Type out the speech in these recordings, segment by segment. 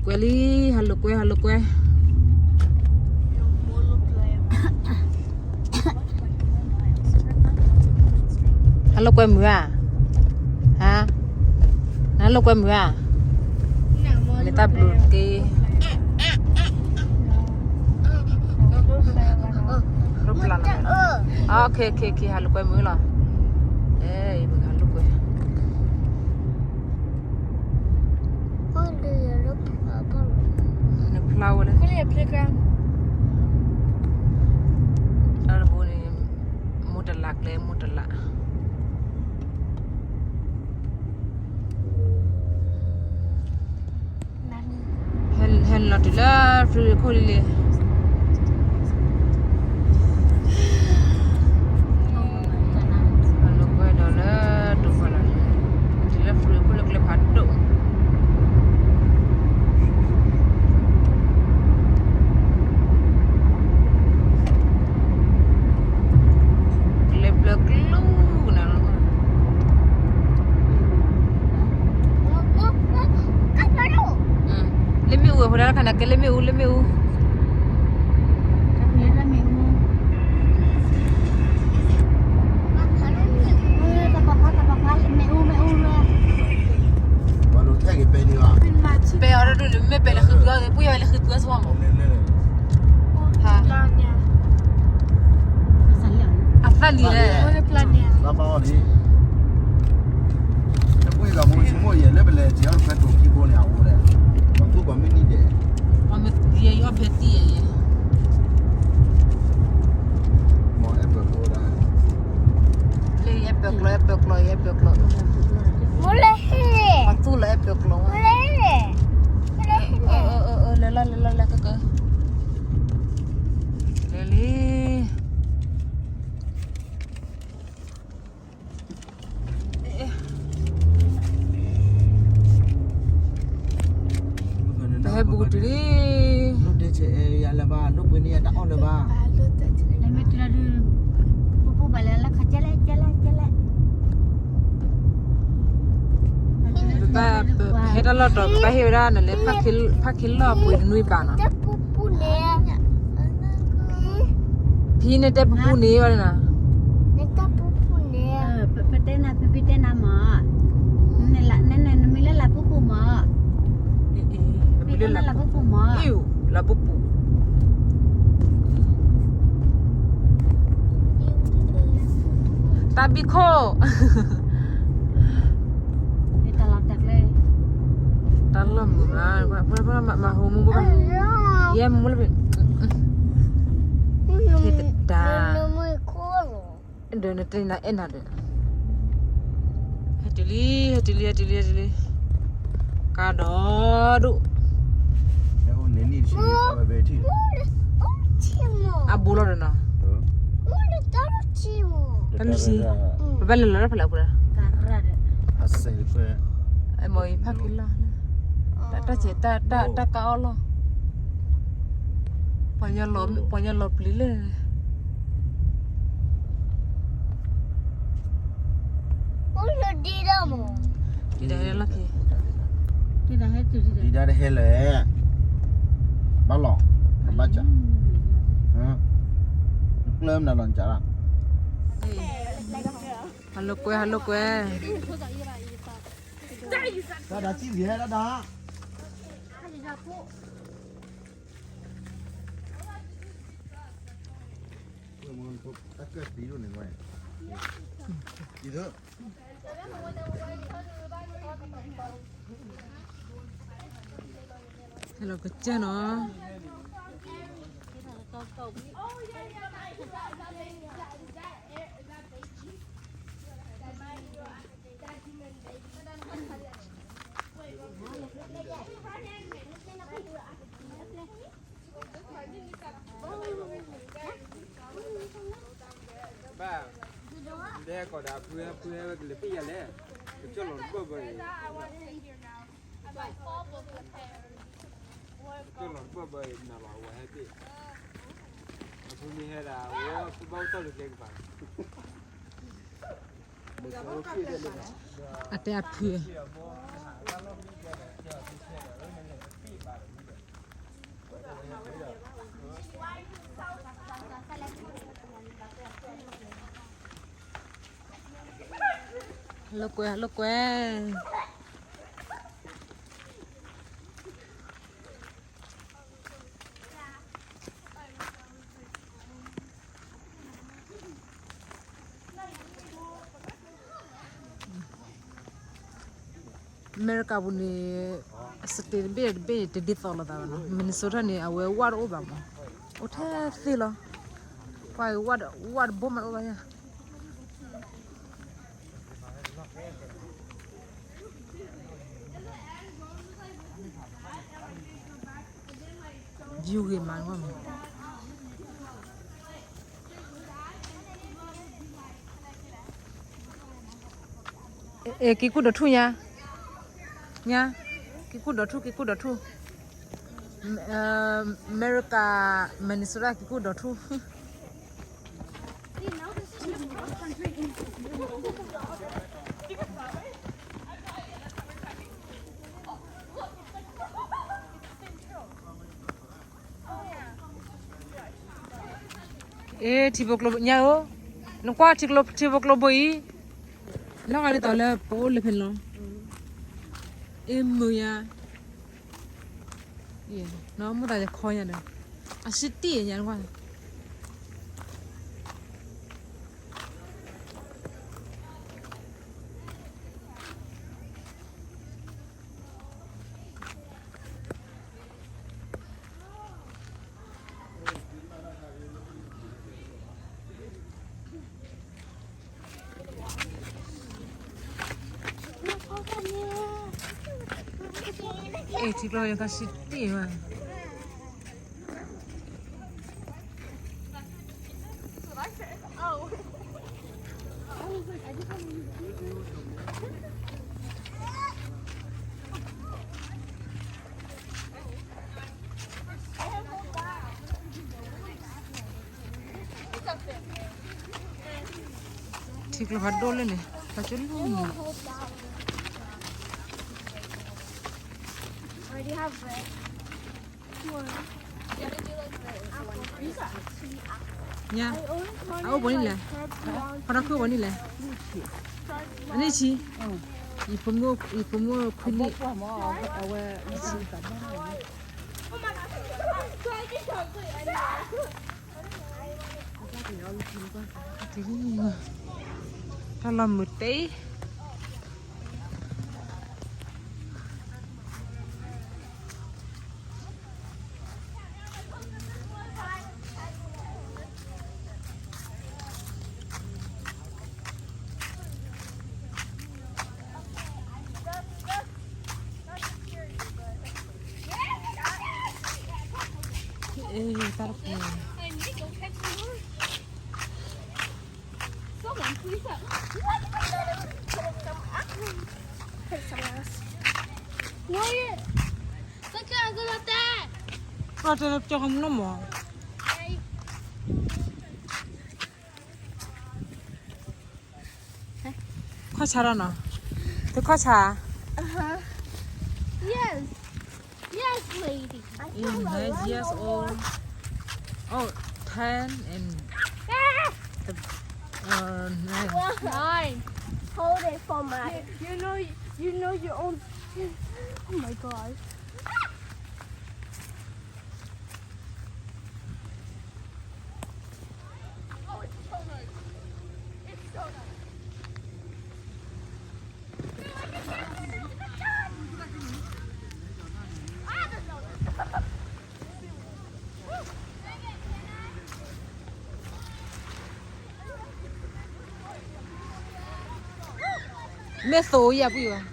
ကွဲးလံ, ဟးလိာ်ကွဲ, ဟးလိာ်ကွဲ, ဟးလိာ်ကွဲမုာ်ဧါ, ဟါ, နဟးလိာ်ကွဲမုာ်ဧါ, လဲၤတၢ်ဘျုးက့ၤ, ဟးလိာ်ကွဲမုာ်လီၤ, ဟးလိာ်ကွဲ နဖျါဝဲလၢ တၢ်တဘိန့ၣ် မူတလးကျဲ မူတလး, ဟဲလီၤတုၤလၢ free ခိၣ်လံလံ အလိာ်ကွဲဒီးလၢတိၤဖီလာ်န့ၣ် တုၤလၢ free ခိၣ်လၢကျဲဖးဒိၣ် ကျဲဘျၢကျူနၤလီၤ. လၢမ့ၣ်အူအဃိဒၣ်ခါန့ၣ် ကဲလၢမ့ၣ်အူ လၢမ့ၣ်အူ ပဲအီၤဒၣ်ဒိၣ်န့ၣ် မ့ၢ်ပဲလဲၤဃုပျီန့ၣ် ပှၤဝဲလဲၤဃုပျီစ့ၢ်ကီးမး အသၣ်လံၤလဲၣ် တပှ့ၤကမူဆိမိၣ်ယဲၢ်လၢပလဲၤထံအီၣ်ဖဲတိၤခံဘိန့ၣ်အအိၣ်လဲၣ်, ပှၤသူၣ်ပှၤမ့ၢ်နံၣ်ဒဲး, ပှၤမ့ၢ်ယဲၢ်ယအီၣ်ဖဲတံၢ်ယဲၢ်, မ့ၢ်အဲၣ်ပၢၢ်ကျီဒၣ်, လၢယအဲၣ်ပၢၢ်ကျီ အဲၣ်ပၢၢ်ကျီ ယအဲၣ်ပၢၢ်ကျီ, ပှၤသူၣ်လၢအဲၣ်ပၢၢ်ကျီ, လဲၤလီၤ လဲၤလီၤ လဲၤလီၤ လဲၤကက, လဲၤလံ. ပဟဲဘူးတုၤလံ, လၢပှ့ၤန့ၢ်တၢ်အီၣ်လၢၤဘၣ်, ပဟဲတၢ်လီၢ်တီၤ ပဘၣ်ဟ့ၣ်ဝဲဒၣ်နလဲၤ ဖးခ့လီၢ်ပှ့ၤတနွံဘၣ်နီၤ ဖံန့ၣ်တဲပူပူန့ၣ်ဝဲန့ၣ်, ပတဲနၤ ဖံဖံတဲနၤမး, နမံၤလၢလၢပူပူမး, ဖံတဲနၤလၢပူပူမး, လၢပူပူ, တၢ်ဘံခိၣ် တၢ်လီၢ်မုာ်မး, မၤဟိမူဘိဘၣ်, ယဲမူလၢ, ဟဲတဒါ, ဒီးနတဲနၤအဲၣ်နၤဒီး, ဟဲတုၤလံ ဟဲတုၤလံ ဟဲတုၤလံ ဟဲတုၤလံ, ကါဒီးဒိၣ်, အဘူးလီၤဒီးနီၤ, တၢ်လံၤဆံ, ပဘၣ်လဲၤလီၤတၢ်ဖဲလဲၣ်အပူၤဒီး, မ့ၢ်အံၤဖးခ့လီၢ်, တၢ်ဆဲး တၢ်ကါအီၣ်လီၢ်, ပှၤညီလီၤပျံၤလၢ ဒံးဒၣ်ဟဲလၢ, ဘၣ်လီၤ, ဘၣ်စး, ကျၢၢ်မနုၤလီၤနကးလီၤ, ဟးလိာ်ကွဲ ဟးလိာ်ကွဲ, တၢ်ဒါစံၣ်လံဟဲတၢ်ဒါ ဟဲလီၤကစၢၢ်နီၤ, ဘၣ်, ဒဲကီးဒီးအဖု အဖုဟဲဝဲကလဲၤပ့ၢ်ယၤလဲၣ်, ကစၢၢ်လီၤတဘၢၣ်ဘၢအံၤ, ကစၢၢ်လီၤတဘၢၣ်ဘၢအံၤ နၤဘၣ်ဝဲဟဲပ့ၢ်, အဖုမ့ၢ်ဟဲဒၣ် အဝဲပဘၣ်အိၣ်ထီၣ်လၢကျဲကပၤ အတဲအဖု, အတဲအဖု, အတဲအဖု, လိာ်ကွဲ လိာ်ကွဲ အမဲရကၤပူၤန့ၣ် state တဘ့ၣ်တဘ့ၣ်န့ၣ် တဒ်သိးလိာ်သးဘၣ်နီၤ. Minnesota န့ၣ် အဝဲဝၣ်တအိၣ်ဘၣ်မး, အိၣ်ထဲသ့လီၤ. ပှၤဝၣ်တဘိမးတအိၣ်ဘၣ်ယါ. ယူၤဂ့ၤမး, အဲ က့ၤကူၣ်ဒီးထူၣ်ညါ, ညါ, က့ၤကူၣ်ဒီးထူၣ် က့ၤကူၣ်ဒီးထူၣ်, အမဲရကၤ Minnesota က့ၤကူၣ်ဒီးထူၣ်. အ့ ထံဖိကျိညါဧိၤ, နကွၢ်ထံဖိကျိဘိအံၤ, နီၢ်ဂၤဒ်သိးလၢပအိၣ်လၢဖဲန့ၣ်လီၤ. အ့ မုာ်ညါ, နီၢ်မုာ်သးယခီညါဒီး, အစံတံၢ်ညါနကွၢ်. အ့ ထံကျိယကစံတ့ၢ်မး. ထံကျိဖးဒိၣ်လၢန့ၣ် ဖးကၠိလၢန့ၣ်. Already have red. ညါ, အအိၣ်ပှဲၤနံၣ်လဲၣ်, ဖးထီၣ်ခုအိၣ်ပှဲၤနံ�်လဲၣ်, အနံၣ်ဆံ, ယဖိမုၣ်ခွံနံၣ်, တၢ်လီၢ်မုာ်တ့ၢ်. ခီၣ်ဆါဒီးနီၤ, သုခီၣ်ဆါ. Yes, yes, lady. Nine years old. Oh, ten and the, uh, nine. Nine. Hold it for my. You, you know, you know your own. Oh my God. Method ယပှံၤဘၣ်. Yeah.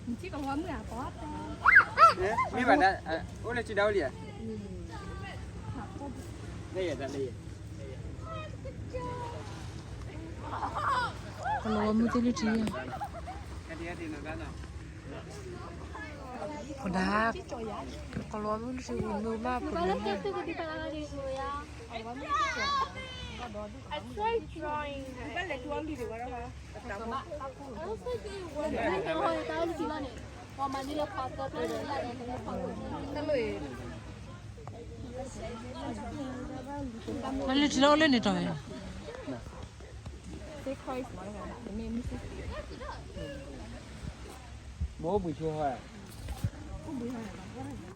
မ့ၢ်ဘၣ်ဒၣ်, အိၣ်လၢစုဒၣ်အိၣ်လံဧါ. ကလီၤဝါမုၢ်သ့ၣ်လွံၢ်ထံဧါ. ကဒၣ်, ကလီၤဝါမုၢ်လွံၢ်ထံမုၢ်ဘၣ်ပှၤ. I tried drawing. I don't think it works. လၢထံလၢအိၣ်လၢန့ၣ်တီၤဝဲ, မ့ၢ်အိၣ်ဘှံးဆိဟီ,